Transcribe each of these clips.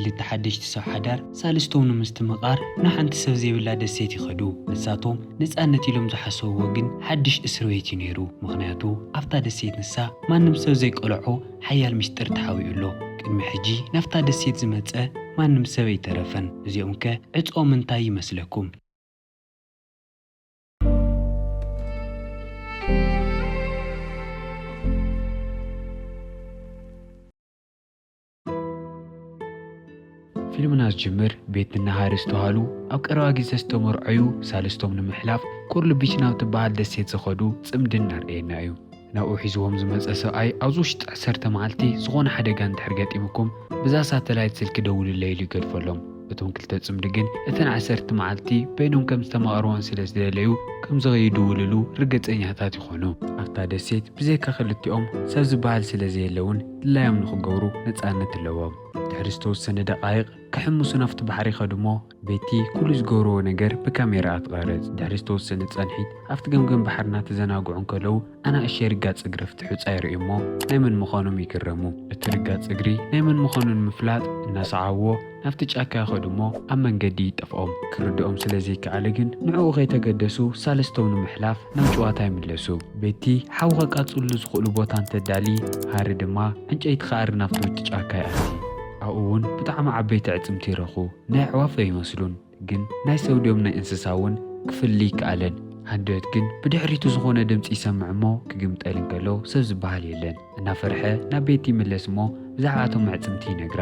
ክልተ ሓደሽቲ ሰብ ሓዳር ሳልስቶም ንምስትምቓር ንሓንቲ ሰብ ዘይብላ ደሴት ይኸዱ። ንሳቶም ነጻነት ኢሎም ዝሓሰብዎ ግን ሓድሽ እስር ቤት እዩ ነይሩ። ምኽንያቱ ኣብታ ደሴት ንሳ ማንም ሰብ ዘይቀልዖ ሓያል ምስጢር ተሓቢኡ ኣሎ። ቅድሚ ሕጂ ናብታ ደሴት ዝመጸ ማንም ሰብ ኣይተረፈን። እዚኦም ከ ዕጽኦም እንታይ ይመስለኩም? ፊልምና ዝጅምር ቤትን ናሃሪ ዝተባሃሉ ኣብ ቀረባ ግዜ ዝተመርዐዩ ሳልስቶም ንምሕላፍ ኮርል ቢች ናብ ትበሃል ደሴት ዝኸዱ ጽምዲ እናርኣየና እዩ። ናብኡ ሒዝዎም ዝመጸ ሰብኣይ ኣብዚ ውሽጢ ዓሰርተ መዓልቲ ዝኾነ ሓደጋ እንድሕር ገጢምኩም ብዛ ሳተላይት ስልኪ ደውሉለይ ኢሉ ይገድፈሎም። እቶም ክልተ ጽምዲ ግን እተን ዓሰርተ መዓልቲ በይኖም ከም ዝተማቐርወን ስለ ዝደለዩ ከም ዝኸዩ ይድውልሉ ርግጸኛታት ይኾኑ። ኣብታ ደሴት ብዘይካ ክልቲኦም ሰብ ዝበሃል ስለ ዘየለ እውን ድላዮም ንኽገብሩ ነጻነት ኣለዎም። ድሕሪ ዝተወሰነ ደቓይቕ ክሕምሱ ናብቲ ባሕሪ ይኸዱ እሞ ቤቲ ኩሉ ዝገብርዎ ነገር ብካሜራ ትቐርጽ። ድሕሪ ዝተወሰነ ጸንሒት ኣብቲ ገምገም ባሕሪ እናተዘናግዑ እንከለዉ ኣናእሽተይ ርጋጽ እግሪ ኣብቲ ሑጻ ይርእዩ እሞ ናይ መን ምዃኖም ይግረሙ። እቲ ርጋጽ እግሪ ናይ መን ምዃኑ ንምፍላጥ እናሰዓብዎ ናብቲ ጫካ ይኸዱ እሞ ኣብ መንገዲ ይጠፍኦም። ክርድኦም ስለ ዘይከኣለ ግን ንዕኡ ከይተገደሱ ሳልስቶም ንምሕላፍ ናብ ጨዋታ ይምለሱ። ቤቲ ሓዊ ከቃጽሉ ዝኽእሉ ቦታ እንተዳሊ፣ ሃሪ ድማ ዕንጨይቲ ክኣሪ ናብቲ ውሽጢ ጫካ ይኣቲ። ኣብኡ እውን ብጣዕሚ ዓበይቲ ኣዕጽምቲ ይረኽቡ። ናይ ኣዕዋፍ ኣይመስሉን፣ ግን ናይ ሰብ ድዮም ናይ እንስሳ እውን ክፍሊ ይከኣለን። ሃንደበት ግን ብድሕሪቱ ዝኾነ ድምፂ ይሰምዕ እሞ ክግምጠል እንከሎ ሰብ ዝበሃል የለን። እናፈርሐ ናብ ቤቲ ይምለስ እሞ ብዛዕባ እቶም ኣዕጽምቲ ይነግራ።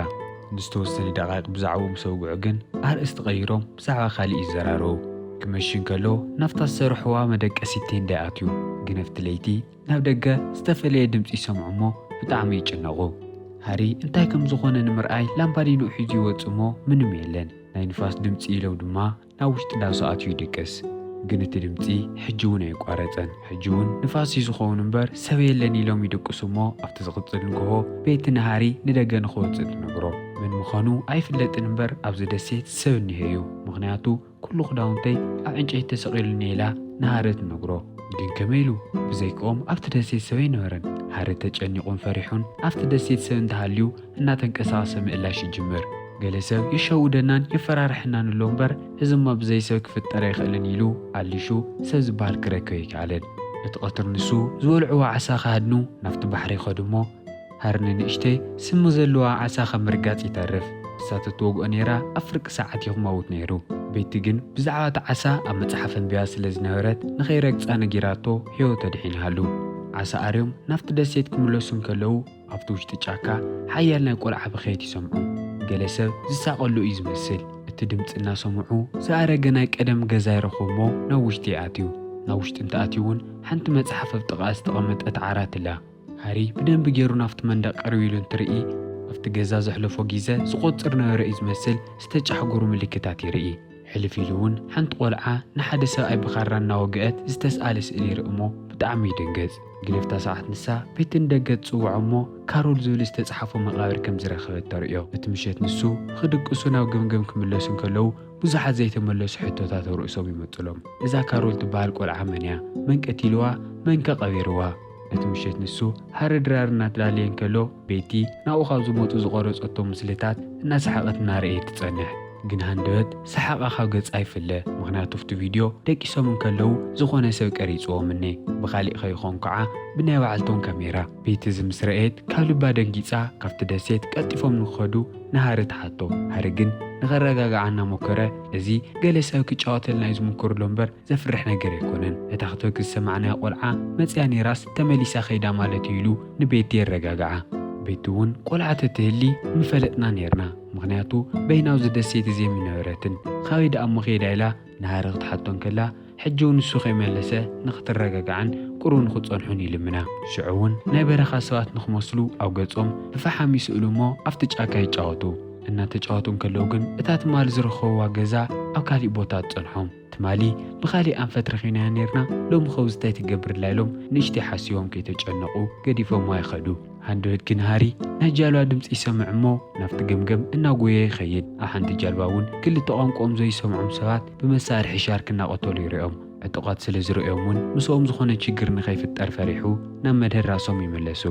ንዝተወሰነ ደቓይቕ ብዛዕባኡ ምስ ኣውግዑ ግን ኣርእስቲ ቀይሮም ብዛዕባ ካሊእ ይዘራረቡ። ክመሽ እንከሎ ናብታ ዝሰርሕዋ መደቀሲት ቴንዳ ይኣትዩ። ግን ኣብቲ ለይቲ ናብ ደገ ዝተፈለየ ድምፂ ይሰምዑ እሞ ብጣዕሚ ይጭነቑ። ሃሪ እንታይ ከም ዝኾነ ንምርኣይ ላምባዲንኡ ሒዙ ይወጽእ እሞ ምንም የለን። ናይ ንፋስ ድምፂ ኢሎም ድማ ናብ ውሽጢ ዳሱ ኣትዩ ይድቅስ። ግን እቲ ድምፂ ሕጂ እውን ኣይቋረፀን። ሕጂ እውን ንፋስ እዩ ዝኸውን እምበር ሰብ የለን ኢሎም ይድቅሱ እሞ ኣብቲ ዝቕፅል ንግሆ ቤቲ ንሃሪ ንደገ ንኽወፅእ ትነግሮ። መን ምዃኑ ኣይፍለጥን እምበር ኣብዚ ደሴት ሰብ እኒሀ እዩ። ምኽንያቱ ኩሉ ክዳውንተይ ኣብ ዕንጨይቲ ተሰቒሉኒ ኢላ ንሃሪ ትነግሮ። ግን ከመይ ኢሉ? ብዘይክኦም ኣብቲ ደሴት ሰብ ኣይነበረን። ሃሪ ተጨኒቑን ፈሪሑን ኣብቲ ደሴት ሰብ እንተሃልዩ እናተንቀሳቐሰ ምእላሽ ይጅምር። ገለ ሰብ የሸውደናን የፈራርሐናን ኣሎ እምበር እዚ እማ ብዘይ ሰብ ክፍጠር ኣይኽእልን ኢሉ ኣሊሹ ሰብ ዝበሃል ክረክብ ኣይከኣለን። እቲ ቀትሪ ንሱ ዝበልዕዎ ዓሳ ክሃድኑ ናብቲ ባሕሪ ይኸዱ እሞ ሃሪ ንንእሽተይ ስሚ ዘለዋ ዓሳ ካብ ምርጋጽ ይተርፍ። ንሳ ተትወግኦ ነይራ ኣብ ፍርቂ ሰዓት እዩ ክመውት ነይሩ። ቤቲ ግን ብዛዕባ እቲ ዓሳ ኣብ መጽሓፍ ኣንቢባ ስለ ዝነበረት ንኸይረግጻ ነጊራቶ ህይወቱ ኣድሒንሃሉ። ዓሳ ኣርዮም ናብቲ ደሴት ክምለሱ እንከለዉ ኣብቲ ውሽጢ ጫካ ሓያል ናይ ቆልዓ ብኽየት ይሰምዑ። ገለ ሰብ ዝሳቐሉ እዩ ዝመስል። እቲ ድምፂ እናሰምዑ ዝኣረገ ናይ ቀደም ገዛ ይረኽቡ እሞ ናብ ውሽጢ ይኣትዩ። ናብ ውሽጢ እንተኣትዩ እውን ሓንቲ መፅሓፍ ኣብ ጥቓ ዝተቐመጠት ዓራት ኣላ። ሃሪ ብደንቢ ገይሩ ናብቲ መንደቕ ቅርብ ኢሉ እንትርኢ ኣብቲ ገዛ ዘሕለፎ ግዜ ዝቖጽር ነበረ እዩ ዝመስል። ዝተጫሕጉሩ ምልክታት ይርኢ። ሕልፍ ኢሉ እውን ሓንቲ ቆልዓ ንሓደ ሰብኣይ ብኻራ እናወግአት ዝተስኣለ ስእሊ ይርኢ እሞ ብጣዕሚ ይድንገጽ። ግደፍታ ሰዓት ንሳ ቤቲ ንደገ ትጽውዖ እሞ ካሮል ዝብል ዝተጻሕፎ መቓብር ከም ዝረኸበት ተርእዮ። እቲ ምሸት ንሱ ንኽድቅሱ ናብ ገምገም ክምለሱ እንከለዉ ብዙሓት ዘይተመለሱ ሕቶታት ኣብ ርእሶም ይመጽሎም። እዛ ካሮል ትበሃል ቆልዓ መን እያ? መን ቀቲልዋ? መንከ ቀቢርዋ? እቲ ምሸት ንሱ ሃሪ ድራር እናተላለየ እንከሎ ቤቲ ናብኡ ካብ ዝመጹ ዝቐረጸቶ ምስልታት እናሰሓቐት እናረእየት ትጸንሕ። ግን ሃንደበት ሰሓቓ ካብ ገጻ ይፍለ። ምኽንያቱ ኣብቲ ቪድዮ ደቂሶም እንከለዉ ዝኾነ ሰብ ቀሪጽዎም እኔ። ብኻሊእ ከይኾን ከዓ ብናይ ባዕልቶም ካሜራ። ቤቲ እዚ ምስ ረእየት ካብ ልባ ደንጊጻ ካብቲ ደሴት ቀልጢፎም ንክኸዱ ንሃሪ ትሓቶ። ሃሪ ግን ንኸረጋግዓ እናሞከረ እዚ ገለ ሰብ ክጫወተልና እዩ ዝምክርሎ እምበር ዘፍርሕ ነገር ኣይኮነን። እታ ክትበኪ ዝሰማዕናያ ቆልዓ መጽያ ነይራስ ተመሊሳ ከይዳ ማለት እዩ ኢሉ ንቤቲ የረጋግዓ። ቤቲ እውን ቆልዓ ተትህሊ ምፈለጥና ነይርና። ምኽንያቱ በይና ኣብዚ ደሴት እዚ ኣይምነበረትን። ካበይ ደኣ እሞ ከይዳ ኢላ ንሃሪ ክትሓቶ እንከላ ሕጂ እውን ንሱ ከይመለሰ ንኽትረጋግዓን ቁሩብ ንኽትጸንሑን ይልምና። ሽዑ እውን ናይ በረኻ ሰባት ንኽመስሉ ኣብ ገጾም ብፈሓም ይስእሉ እሞ ኣብቲ ጫካ ይጫወቱ። እናተጫወቱ እንከለዉ ግን እታ ትማሊ ዝረኸብዋ ገዛ ኣብ ካሊእ ቦታ ትጸንሖም። ትማሊ ብኻሊእ ኣንፈት ረኺብናያ ነይርና፣ ሎሚ ኸውዚ እንታይ ትገብርላ ኢሎም ንእሽተይ ሓሲቦም ከይተጨነቑ ገዲፎምዋ ይኸዱ። ሃንደበት ግን ሃሪ ናይ ጃልባ ድምፂ ይሰምዕ እሞ ናብቲ ገምገም እናጎየ ይኸይድ። ኣብ ሓንቲ ጃልባ እውን ክልተ ቋንቋኦም ዘይሰምዖም ሰባት ብመሳርሒ ሻርክ እናቐተሉ ይርእዮም። ዕጡቓት ስለ ዝርእዮም እውን ምስኦም ዝኾነ ችግር ንኸይፍጠር ፈሪሑ ናብ መደራሶም ይምለሱ።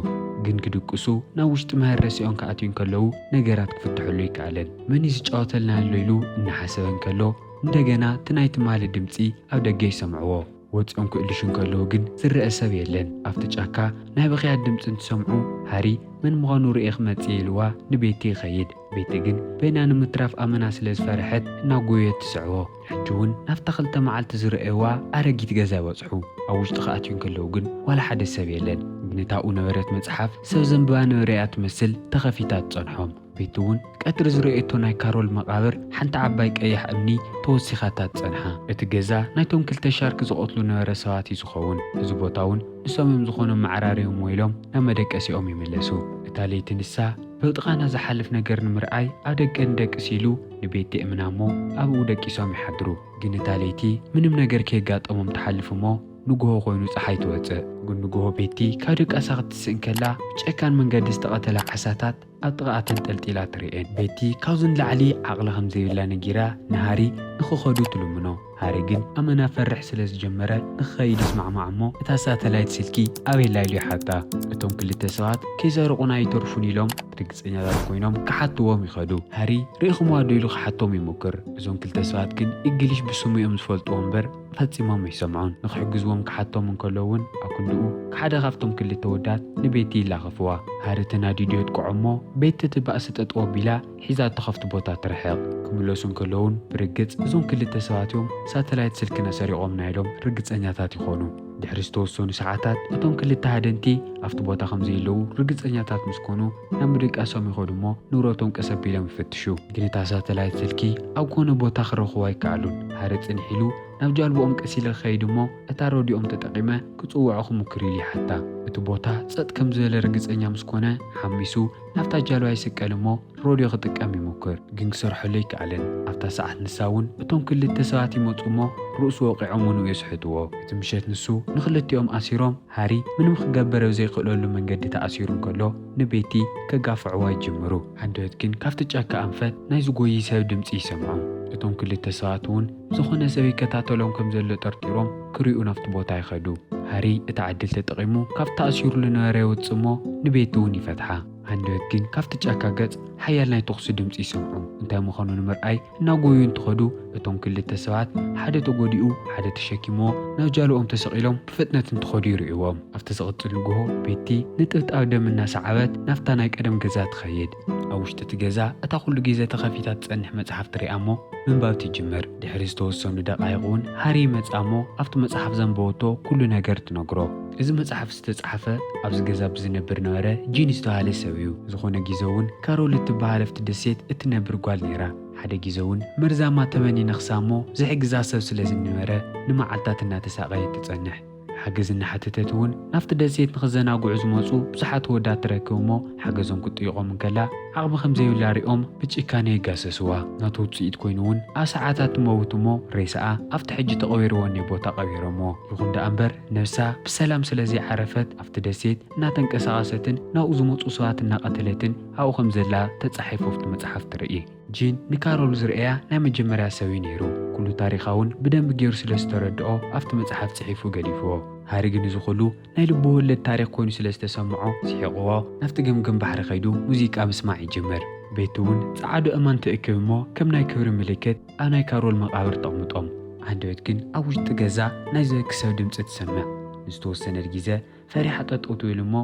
ግን ክድቅሱ ናብ ውሽጢ መሀረሲኦም ክኣትዩ እንከለዉ ነገራት ክፍትሐሉ ይከኣለን። መን እዩ ዝጫወተልና ኣሎ ኢሉ እናሓሰበ እንከሎ እንደገና እቲ ናይ ትማሊ ድምፂ ኣብ ደገ ይሰምዕዎ። ወፂኦም ክእልሹ እንከለዉ ግን ዝረአ ሰብ የለን። ኣብቲ ጫካ ናይ ብኽያት ድምፂ እንትሰምዑ ሃሪ መን ምዃኑ ርእየ ክመፅእ ኢልዋ ንቤቲ ይኸይድ። ቤቲ ግን በይና ንምትራፍ ኣመና ስለ ዝፈርሐት እናጎየት ትስዕቦ። ሕጂ እውን ናብታ ክልተ መዓልቲ ዝረኣይዋ ኣረጊት ገዛ ይበጽሑ። ኣብ ውሽጢ ክኣትዩ እንከለዉ ግን ዋላ ሓደ ሰብ የለን። ግን እታ ኣብኡ ነበረት መጽሓፍ ሰብ ዘንብባ ነበረ እያ ትመስል ተኸፊታ ትጸንሖም። ቤቲ እውን ቀትሪ ዝረኣየቶ ናይ ካሮል መቓብር ሓንቲ ዓባይ ቀያሕ እምኒ ተወሲኻታ ትጸንሓ። እቲ ገዛ ናይቶም ክልተ ሻርክ ዝቐትሉ ነበረ ሰባት እዩ ዝኸውን። እዚ ቦታ እውን ንሶም እዮም ዝኾኖም መዓራርዮም ኢሎም ናብ መደቀሲኦም ይምለሱ። እታ ለይቲ ንሳ ብጥቓና ዝሓልፍ ነገር ንምርኣይ ኣብ ደገ ንደቅስ ኢሉ ንቤቲ የእምና እሞ ኣብኡ ደቂሶም ይሓድሩ። ግን እታ ለይቲ ምንም ነገር ከየጋጠሞም ትሓልፍ እሞ ንግሆ ኮይኑ ጸሓይ ትወጽእ። ግን ንግሆ ቤቲ ካብ ደቃሳ ክትስእ እንከላ ብጨካን መንገዲ ዝተቐተላ ዓሳታት ኣብ ጥቓኣ ተንጠልጢላ ትርእየን። ቤቲ ካብዚ ንላዕሊ ዓቕሊ ከም ዘይብላ ነጊራ ንሃሪ ንኽኸዱ ትልምኖ። ሃሪ ግን ኣመና ፈርሕ ስለ ዝጀመረ ንኽኸይድ ይስማዕማዕ እሞ እታ ሳተላይት ስልኪ ኣበይ ኣላ ኢሉ ይሓታ። እቶም ክልተ ሰባት ከይሰረቑና ኣይተርፉን ኢሎም ርግጸኛታት ኮይኖም ክሓትዎም ይኸዱ። ሃሪ ርኢኹምዋ ዶ ኢሉ ክሓቶም ይሙክር። እዞም ክልተ ሰባት ግን እንግሊሽ ብስሙ እዮም ዝፈልጥዎ እምበር ፈጺሞም ኣይሰምዑን። ንኽሕግዝዎም ክሓቶም እንከሎ እውን ኣብ ክንድኡ ሓደ ካብቶም ክልተ ወዳት ንቤቲ ይላኸፍዋ። ሃሪ ተናዲዱ የጥቅዖ እሞ ቤቲ እቲ ባእሲ ጠጠው ኣቢላ ሒዛቶ ካብቲ ቦታ ትርሕቕ። ክምለሱ እንከለዉን ብርግጽ እዞም ክልተ ሰባት እዮም ሳተላይት ስልክና ሰሪቖምና ኢሎም ርግጸኛታት ይኾኑ። ድሕሪ ዝተወሰኑ ሰዓታት እቶም ክልተ ሃደንቲ ኣብቲ ቦታ ከም ዘየለዉ ርግጸኛታት ምስ ኮኑ ናብ ምድቃሶም ይኸዱ እሞ ንብረቶም ቀስ ኣቢሎም ይፍትሹ። ግን እታ ሳተላይት ስልኪ ኣብ ኮነ ቦታ ክረኽቡ ኣይከኣሉን። ሃሪ ጽንሕ ኢሉ ናብ ጃልቦኦም ቀስ ኢለ ክኸይድ እሞ እታ ሮድዮም ተጠቒመ ክጽውዖ ክሙክር ኢሉ ይሓታ። እቲ ቦታ ጸጥ ከም ዝበለ ርግጸኛ ምስ ኮነ ሓሚሱ ናብታ ጃልባ ይስቀል እሞ ሮድዮ ክጥቀም ይሙክር፣ ግን ክሰርሐሉ ኣይከኣለን። ኣብታ ሰዓት ንሳ እውን እቶም ክልተ ሰባት ይመጹ እሞ ርእሱ ወቒዖም እውን የስሕትዎ። እቲ ምሸት ንሱ ንኽልቲኦም ኣሲሮም፣ ሃሪ ምንም ክገብር ኣብ ዘይክእለሉ መንገዲ ተኣሲሩ እንከሎ ንቤቲ ከጋፍዕዋ ይጅምሩ። ሃንደበት ግን ካብቲ ጫካ ኣንፈት ናይ ዝጎዪ ሰብ ድምጺ ይሰምዑ። እቶም ክልተ ሰባት እውን ዝኾነ ሰብ ይከታተሎም ከም ዘሎ ጠርጢሮም ክሪኡ ናብቲ ቦታ ይኸዱ። ሃሪ እታ ዕድል ተጠቒሙ ካብቲ ተኣሲሩሉ ነበረ የውጽእ እሞ ንቤቲ እውን ይፈትሓ። ሃንደበት ግን ካብቲ ጫካ ገጽ ሓያል ናይ ተኹሲ ድምጺ ይሰምዑ። እንታይ ምዃኑ ንምርኣይ እናጎዩ እንትኸዱ እቶም ክልተ ሰባት ሓደ ተጎዲኡ ሓደ ተሸኪምዎ ናብ ጃልኦም ተሰቒሎም ብፍጥነት እንትኸዱ ይርእይዎም። ኣብቲ ዝቕጽል ንግሆ ቤቲ ንጥብጣብ ደም እናሰዓበት ናብታ ናይ ቀደም ገዛ ትኸይድ። ኣብ ውሽጢ እቲ ገዛ እታ ኩሉ ግዜ ተኸፊታ ትጸንሕ መጽሓፍ ትሪኣ እሞ ምንባብ ትጅምር። ድሕሪ ዝተወሰኑ ደቓይቕ እውን ሃሪ ይመጽኣ እሞ ኣብቲ መጽሓፍ ዘንበበቶ ኩሉ ነገር ትነግሮ። እዚ መጽሓፍ ዝተጻሕፈ ኣብዚ ገዛ ብዝነብር ነበረ ጂን ዝተባህለ ሰብ እዩ። ዝኾነ ግዜ እውን ካሮል እትበሃል ኣብቲ ደሴት እትነብር ጓል ነይራ። ሓደ ግዜ እውን መርዛማ ተመን ይነኽሳ እሞ ዝሕግዛ ሰብ ስለ ዝነበረ ንመዓልታት እናተሳቐየት ትጸንሕ። ሓገዝ እናሓተተት እውን ናብቲ ደሴት ንኽዘናግዑ ዝመጹ ብዙሓት ወዳት ትረክብ እሞ ሓገዞም ክትጥይቖም እንከላ ዓቕሚ ከም ዘይብላ ሪኦም ብጭካኔ ይጋሰስዋ። ናቱ ውጽኢት ኮይኑ እውን ኣብ ሰዓታት ትመውት እሞ ሬሳኣ ኣብቲ ሕጂ ተቐቢርዎ እኒኦ ቦታ ቀቢሮምዎ። ይኹን ደኣ እምበር ነብሳ ብሰላም ስለ ዘይዓረፈት ኣብቲ ደሴት እናተንቀሳቐሰትን ናብኡ ዝመጹ ሰባት እናቐተለትን ኣብኡ ከም ዘላ ተጻሒፉ ኣብቲ መጽሓፍ ትርኢ። ጂን ንካሮል ዝርእያ ናይ መጀመርያ ሰብ እዩ ነይሩ። ኩሉ ታሪኻ እውን ብደንቢ ገይሩ ስለ ዝተረድኦ ኣብቲ መጽሓፍ ጽሒፉ ገዲፍዎ። ሃሪ ግን እዚ ኩሉ ናይ ልቢ ወለድ ታሪኽ ኮይኑ ስለ ዝተሰምዖ ስሒቕዎ ናብቲ ገምገም ባሕሪ ከይዱ ሙዚቃ ምስማዕ ይጅምር። ቤቲ እውን ጸዓዱ ኣእማን ትእክብ እሞ ከም ናይ ክብሪ ምልክት ኣብ ናይ ካሮል መቓብር ተቕምጦም። ሃንደበት ግን ኣብ ውሽጢ ገዛ ናይ ዝበኪ ሰብ ድምጺ ትሰምዕ። ንዝተወሰነ ግዜ ፈሪሓ ጠጠው ትብል እሞ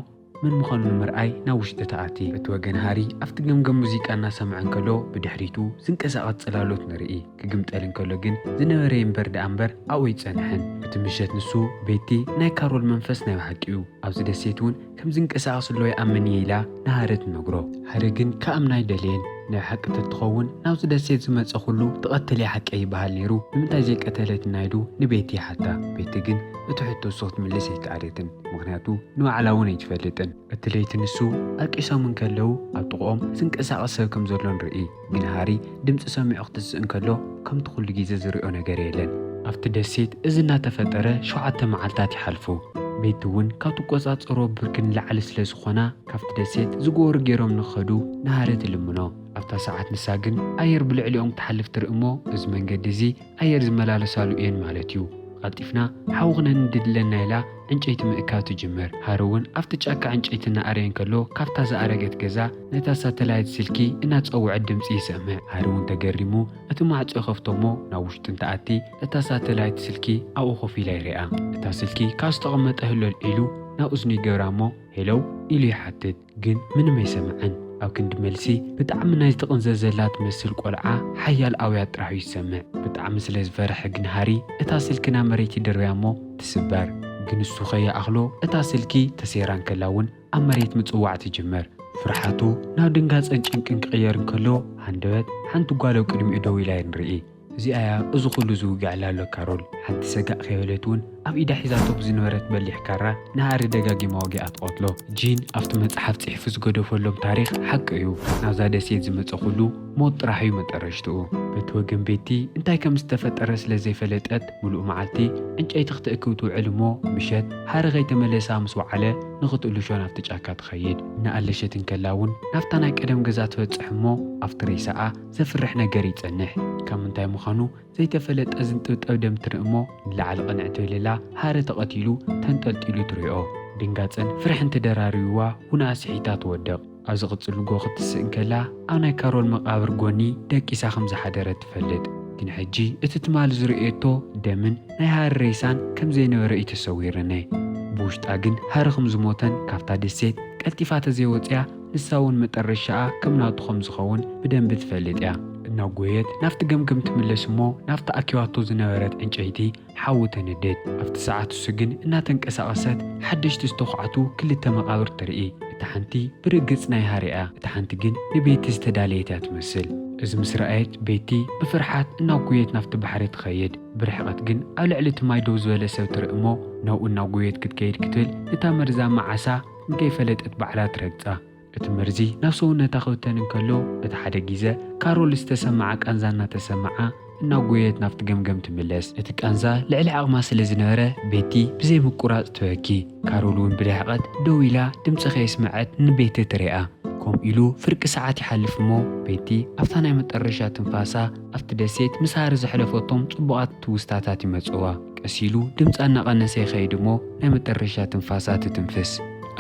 መን ምዃኑ ንምርኣይ ናብ ውሽጢ ትኣቲ። እቲ ወገን ሃሪ ኣብቲ ገምገም ሙዚቃ እናሰምዐ እንከሎ ብድሕሪቱ ዝንቀሳቐስ ጽላሎት ንርኢ። ክግምጠል እንከሎ ግን ዝነበረ ይንበር ደኣ እምበር ኣብኡ ኣይጸንሐን። እቲ ምሸት ንሱ ቤቲ ናይ ካሮል መንፈስ ናይ ብሓቂ እዩ። ኣብዚ ደሴት እውን ከም ዝንቀሳቐስ ኣሎ ይኣምን እየ ኢላ ንሃሪ ትነግሮ። ሃሪ ግን ክኣምና ኣይደለየን። ናይ ሓቂ ተትኸውን ናብዚ ደሴት ዝመጸ ኩሉ ትቐትል እያ ሓቀይ ይበሃል ነይሩ። ንምንታይ ዘይቀተለትና ኢሉ ንቤቲ ይሓታ። ቤቲ ግን እቲ ሕቶ እሱ ክትምልስ ኣይከኣለትን። ምኽንያቱ ንባዕላ እውን ኣይትፈልጥን። እቲ ለይቲ ንሱ ኣቂሶም እንከለዉ ኣብ ጥቕኦም ዝንቀሳቐስ ሰብ ከም ዘሎ ንርኢ። ግን ሃሪ ድምፂ ሰሚዑ ክትስእ እንከሎ ከምቲ ኩሉ ግዜ ዝሪኦ ነገር የለን። ኣብቲ ደሴት እዚ እናተፈጠረ ሸውዓተ መዓልታት ይሓልፉ። ቤቲ እውን ካብ ትቆጻጸሮ ብርኪ ንላዕሊ ስለ ዝኾና ካብቲ ደሴት ዝገበሩ ገይሮም ንኽኸዱ ንሃሪ ትልምኖ። ኣብታ ሰዓት ንሳ ግን ኣየር ብልዕሊኦም ክትሓልፍ ትርኢ እሞ እዚ መንገዲ እዚ ኣየር ዝመላለሳሉ እየን ማለት እዩ። ቀልጢፍና ሓዊ ክነንድድ ኣለና ኢላ ዕንጨይቲ ምእካብ ትጅምር። ሃሪ እውን ኣብቲ ጫካ ዕንጨይቲ እናኣረየ እንከሎ፣ ካብታ ዝኣረገት ገዛ ነታ ሳተላይት ስልኪ እናጸውዐት ድምጺ ይሰምዕ። ሃሪ እውን ተገሪሙ እቲ ማዕጾ ይኸፍቶ እሞ ናብ ውሽጢ እንትኣቲ፣ እታ ሳተላይት ስልኪ ኣብኡ ኮፍ ኢላ ይሪኣ። እታ ስልኪ ካብ ዝተቐመጠ ህሎል ኢሉ ናብ እዝኑ ይገብራ እሞ፣ "ሄለው?" ኢሉ ይሓትት። ግን ምንም ኣይሰምዐን። ኣብ ክንዲ መልሲ፣ ብጣዕሚ ናይ ዝተቕንዘዘላ ትመስል ቆልዓ ሓያል ኣውያት ጥራሕ እዩ ዝሰምዕ። ብጣዕሚ ስለ ዝፈርሐ ግን ሃሪ፣ እታ ስልኪ ናብ መሬት ይድርብያ እሞ ትስበር። ግን እሱ ከይኣኽሎ፣ እታ ስልኪ ተሰይራ እንከላ እውን ኣብ መሬት ምጽዋዕ ትጅምር። ፍርሓቱ ናብ ድንጋጸን ጭንቅን ክቕየር እንከሎ፣ ሃንደበት ሓንቲ ጓል ኣብ ቅድሚኡ ደው ኢላ ንርኢ። እዚኣ እያ እዚ ኩሉ ዝውግዐላ ኣሎ ካሮል። ሓንቲ ሰጋእ ከይበለት እውን ኣብ ኢዳ ሒዛቶ ብዝነበረት በሊሕ ካራ ንሃሪ ደጋጊማ ወጊኣ ትቐትሎ። ጂን ኣብቲ መጽሓፍ ጽሒፉ ዝገደፈሎም ታሪኽ ሓቂ እዩ። ናብዛ ደሴት ዝመጸ ኩሉ ሞት ጥራሕ እዩ መጠረሽትኡ። በቲ ወገን ቤቲ እንታይ ከም ዝተፈጠረ ስለ ዘይፈለጠት፣ ምሉእ መዓልቲ ዕንጨይቲ ክትእክብ ትውዕል እሞ፣ ምሸት ሃሪ ከይተመለሳ ምስ ወዓለ፣ ንኽትእልሾ ናብቲ ጫካ ትኸይድ። እናኣለሸት እንከላ እውን ናብታ ናይ ቀደም ገዛ ትበጽሕ እሞ፣ ኣብቲ ሬሳኣ ዘፍርሕ ነገር ይጸንሕ። ካብ ምንታይ ምዃኑ ዘይተፈለጠ ዝንጥብጠብ ደም ትርኢ እሞ፣ ንላዕሊ ቅንዕ ትብል ኢላ ሃሪ ተቐቲሉ ተንጠልጢሉ ትሪኦ። ድንጋጸን ፍርሕን ተደራሪብዋ፣ ውንኣ ስሒታ ትወድቕ። ኣብ ዝቕጽል ንጎ ክትስእ እንከላ፣ ኣብ ናይ ካሮል መቓብር ጎኒ ደቂሳ ከም ዝሓደረት ትፈልጥ። ግን ሕጂ እቲ ትማሊ ዝርእየቶ ደምን ናይ ሃሪ ሬሳን ከም ዘይነበረ እዩ ተሰዊርኒ። ብውሽጣ ግን ሃሪ ከም ዝሞተን ካብታ ደሴት ቀልጢፋ ተዘይወጽያ፣ ንሳ እውን መጠረሻኣ ከም ናቱ ከም ዝኸውን ብደንቢ ትፈልጥ እያ። እናጎየት ናብቲ ገምገም ትምለስ እሞ፣ ናብቲ ኣኪባቶ ዝነበረት ዕንጨይቲ ሓዊ ተንድድ። ኣብቲ ሰዓት እሱ ግን እናተንቀሳቐሰት ሓደሽቲ ዝተዃዕቱ ክልተ መቓብር ትርኢ። እታ ሓንቲ ብርግጽ ናይ ሃሪ እያ፣ እታ ሓንቲ ግን ንቤቲ ዝተዳለየት እያ ትመስል። እዚ ምስ ረኣየት ቤቲ ብፍርሓት እናጎየት ናብቲ ባሕሪ ትኸይድ። ብርሕቐት ግን ኣብ ልዕሊ እቲ ማይ ደው ዝበለ ሰብ ትርኢ እሞ ናብኡ እናጎየት ክትከይድ ክትብል ነታ መርዛማ ዓሳ እንከይፈለጠት ባዕላ ትረግጻ። እቲ መርዚ ናብ ሰውነታ ክብተን እንከሎ እቲ ሓደ ግዜ ካሮል ዝተሰምዓ ቃንዛ እናተሰምዓ እናጎየት ናብቲ ገምገም ትምለስ። እቲ ቃንዛ ልዕሊ ዓቕማ ስለ ዝነበረ ቤቲ ብዘይ ምቁራጽ ትበኪ። ካሮል እውን ብርሕቐት ደው ኢላ ድምጺ ከየስመዐት ንቤቲ ትሪኣ። ከምኡ ኢሉ ፍርቂ ሰዓት ይሓልፍ እሞ ቤቲ ኣብታ ናይ መጠረሻ ትንፋሳ ኣብቲ ደሴት ምስ ሃሪ ዘሕለፈቶም ጽቡቓት ትውስታታት ይመጽዋ። ቀስ ኢሉ ድምጻ እናቐነሰ ይኸይድ እሞ ናይ መጠረሻ ትንፋሳ ትትንፍስ።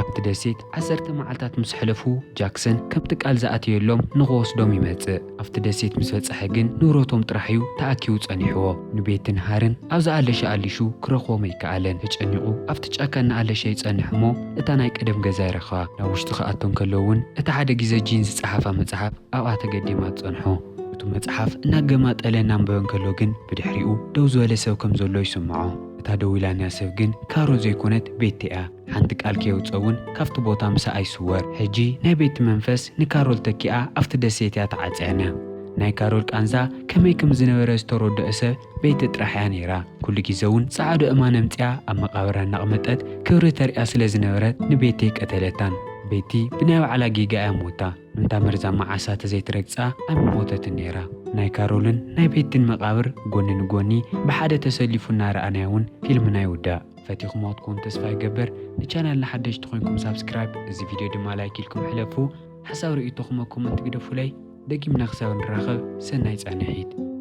ኣብቲ ደሴት ዓሰርተ መዓልታት ምስ ሕለፉ ጃክሰን ከምቲ ቃል ዝኣተየሎም ንኽወስዶም ይመጽእ። ኣብቲ ደሴት ምስ በጽሐ ግን ንብረቶም ጥራሕ እዩ ተኣኪቡ ጸኒሕዎ። ንቤትን ሃርን ኣብ ዝኣለሸ ኣሊሹ ክረኽቦም ኣይከኣለን። ተጨኒቑ ኣብቲ ጫካ እናኣለሸ ይጸንሕ እሞ እታ ናይ ቀደም ገዛ ይረኽባ። ናብ ውሽጢ ክኣቶ እንከሎ እውን እቲ ሓደ ግዜ ጂን ዝጸሓፋ መጽሓፍ ኣብኣ ተገዲማ ትጸንሖ። እቱ መጽሓፍ እናገማጠለ እናንበበ እንከሎ ግን ብድሕሪኡ ደው ዝበለ ሰብ ከም ዘሎ ይስምዖ። እታ ደው ኢላንያ ሰብ ግን ካሮል ዘይኮነት ቤቲ እያ። ሓንቲ ቃል ከየውፀ እውን ካብቲ ቦታ ምሳኣ ይስወር። ሕጂ ናይ ቤቲ መንፈስ ንካሮል ተኪኣ ኣብቲ ደሴት እያ ተዓፅያንያ። ናይ ካሮል ቃንዛ ከመይ ከም ዝነበረ ዝተረድኦ ሰብ ቤቲ ጥራሕ እያ ነይራ። ኩሉ ግዜ እውን ፃዕዶ እማን ኣምፅኣ ኣብ መቓብራ እናቐመጠት ክብሪ ተሪኣ ስለ ዝነበረት ንቤቲ ቀተለታን። ቤቲ ብናይ ባዕላ ጌጋ እያ ሞታ። ነታ መርዛማ ዓሳ ተዘይትረግፃ ኣይምሞተትን ነይራ። ናይ ካሮልን ናይ ቤትን መቓብር ጎኒ ንጎኒ ብሓደ ተሰሊፉ እናረኣናዮ እውን ፊልምና ይውዳእ። ፈቲኹምዎ ትኮኑ ተስፋ ይገብር። ንቻናልና ሓደሽቲ ኮይንኩም ሳብስክራይብ፣ እዚ ቪድዮ ድማ ላይክ ኢልኩም ሕለፉ። ሓሳብ ርእይቶኹም ኣብ ኮመንት ግደፉለይ። ደጊምና ክሳብ ንራኸብ ሰናይ ጻንሒት።